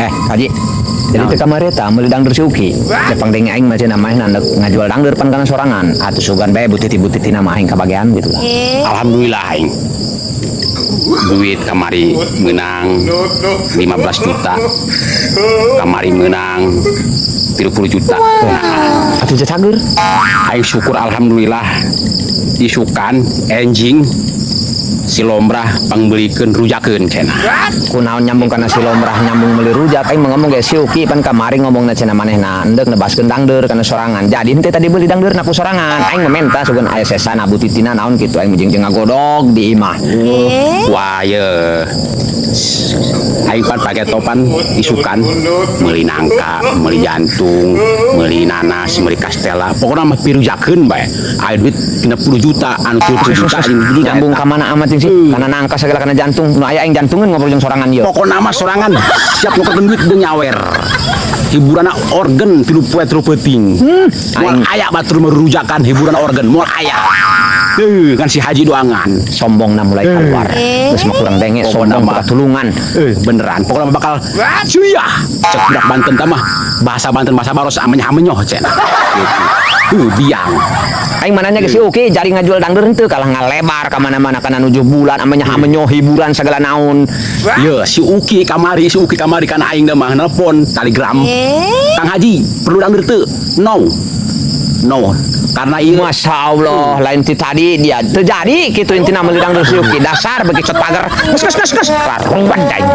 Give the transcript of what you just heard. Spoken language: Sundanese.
Eh, Haji. Jadi teu kamari eta meuli dangdeur si Uki. Cepang denge aing mah cenah mah ndek ngajual dangdeur pan kana sorangan. Atuh sugan bae butiti-butiti nama aing kabagean gitu lah. Alhamdulillah aing. Duit kamari menang 15 juta. Kamari menang 30 juta. Nah, Atuh cager. Aing syukur alhamdulillah isukan enjing si Lombrah pangbelikeun rujakeun cenah. Kunaon nyambung kana si Lomrah, nyambung meuli rujak? Aing mah ngomong ge si Uki pan kamari ngomongna cenah manehna endek nebaskeun dangdeur kana sorangan. Jadi henteu tadi beuli dangdeur ku sorangan. Aing mah menta sugan aya sesana butitina naon kitu, aing jeung jeung ngagodog di imah. Wah ye. Aing pan pake topan isukan meuli nangka, meuli jantung, meuli nanas, meuli kastela. Pokoknya mah pirujakeun bae. Aya duit 60 juta, anu 30 juta anjing juta. Nyambung ka mana amat sih? Kana nangka segala, kana jantung. Nu aya aing jantungeun ngobrol jeung sorangan ieu. Pokokna mah sorangan siap nukerkeun duit jeung nyawer. Hiburan organ 3 poe 3 peuting. Moal Aing aya batur merujakan hiburan organ moal aya. Heuh, kan si Haji doangan. Sombongna mulai keluar. Geus mah kurang denge Pokokna sombong mah. Tulungan. Eh, beneran. Pokoknya mah bakal cuyah. Cek budak Banten tah mah bahasa Banten, bahasa Baros, amenyah amenyoh cenah. Gitu. Biang. Aing mananya ke si Uki jari ngajual dangdeur henteu kalah ngalebar ka mana-mana kana nuju bulan amenyah amenyoh hiburan segala naon. Ye, si Uki kamari kan aing dah mah nelpon Telegram. Kang Haji, perlu dangdeur teu? No. No. Karena ieu Masya Allah, lain ti tadi dia terjadi gitu intina meuli dangdeur si Uki, dasar bagi pagar. Geus geus geus geus. Karuan aing.